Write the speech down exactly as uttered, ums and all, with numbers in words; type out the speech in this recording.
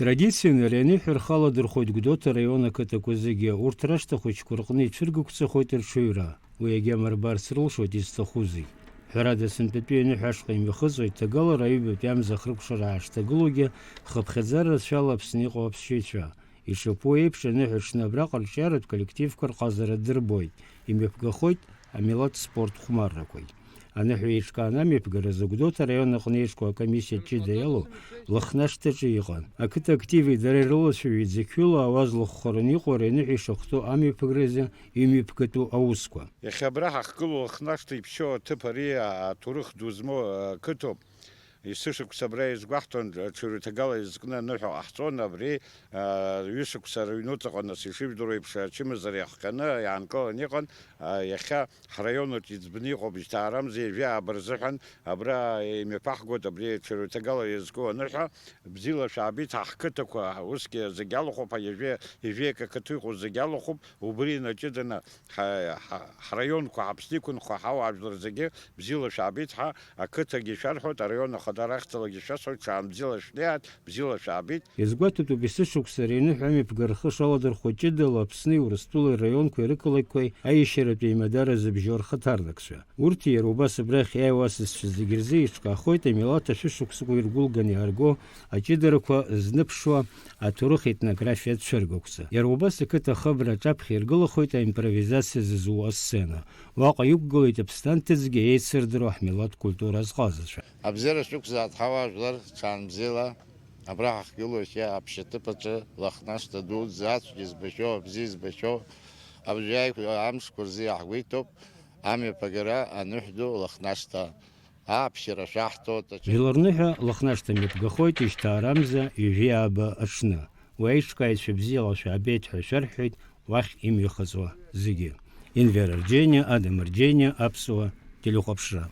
Традицианы ари аныҳәа рхы аладырхәоит Гәдоуҭа араион ақыҭақәа зегьы, урҭ рашҭа хәыҷқәа рҟны ицәыргақәҵахоит рҽаҩра, уи агьама рбарц рылшоит изҭахузеи. Ҳәарада, сынтәатәи аныҳәа ашҟа имҩахыҵуеит ҭагалара аҩбатәи амза ахыркәшара аашҭагылоугьы хыԥхьаӡара рацәала Аԥсны иҟоу аԥсшьаҩцәа. Ишаԥу еиԥш, аныҳәа аҽны абраҟа арҿиаратә коллективқәа рҟазара дырбоит, имҩаԥгахоит амилаҭ спорт хәмаррақәагь. Аныҳәа еиҿкааны амҩаԥгаразы Гәдоуҭа араион аҟны еиҿкаау акомиссиа ҷыда иалоу Лыхнашҭаҿы иҟан. Ақыҭа активи дареи рылацәажәеит зықьҩыла ауаа злахәхараны иҟоу ари аныҳәа ишахәҭоу амҩаԥгаразы имҩаԥгатәу аусқәа. Иахьа абра ҳахьгылоу Лыхнашҭа иԥшьоу аҭыԥ ари аҭоурых ду змоу ақыҭоуп. Есышықәса абра иазгәаҳҭон, ҽыҩраҭагала изкны аныҳәа ҟаҳҵон, абри, аа, ҩышықәса рыҩнуҵаҟа, нас, ишыжәдыруа еиԥш, ачымазара иахҟьаны иаанкылан иҟан, аа, иахьа ҳраион аҿы иӡбны иҟоуп, жьҭаарамза ҩажәи ааба рзыҳәан абра имҩаԥаҳгоит, абри ҽыҩраҭагала иазку аныҳәа, бзиала шәаабеит, ҳа ҳқыҭақәа, усгьы зегь алахәуп, ҳа ҩажәи, ҩажәи акы ақыҭа иҟоу зегь алахәуп, убри инаҷыданы ҳа, ҳа, ҳраионқәа, ҳаԥсны иқәынхо ҳауаажәлар зегьы бзиала шәаабеит ҳәа, ақыҭагьы шәарҳәоит, араион ахада рахьӡалагьы шәасҳәоит, шәаанбзиала шәнеиааит, бзиала шәаабеит. Иазгәаҭатәуп есышықәса ари аныҳәа амҩаԥгара рхы шаладырхәо ҷыдала Аԥсни Урыстәылеи рраионқәеи рықалақьқәеи аиашьаратә еимадара зыбжьоу рхаҭарнакцәа. Урҭ иара убас абрахь иааиуа асасцәа зегьы рзы еиҿкаахоит амилаҭ ашәышықәсақәа иргәылганы иаарго аҷыдарақәа зныԥшуа аҭоурых-етнографиатә цәыргақәҵа. Иара убас ақыҭа ахыбра аҿаԥхьа иргылахоит аимпровизациа зызу асцена. Уаҟа иқәгылоит Аԥсны анҭыҵгьы еицырдыруа ҳмилаҭ культура азҟазацәа. Абзиара шәықәзааит, ҳауаажәлар, ҽаанбзиала. Абра ҳахьгылоу иахьа аԥшьаҭыԥ аҿы Лыхнашҭа дуӡӡа, ацәгьа збахьоу, абзиа збахьоу, абжьаҩ амшқәа рзы иаҳгәеиҭоуп амҩаԥагара аныҳәа ду Лыхнашҭа. Аԥшьара шәаҳҭоит, аҿы. Жәлар рныҳәа Лыхнашҭа мҩаԥгахоит ижьҭаарамза ҩажәи ааба аҽны. Уи аиҿкааҩцәа бзиала шәаабеит ҳәа шәарҳәоит уахь имҩахыҵуа зегьы. Инвер Арџьениа, Адам Арџьениа, Аԥсуа телехәаԥшра.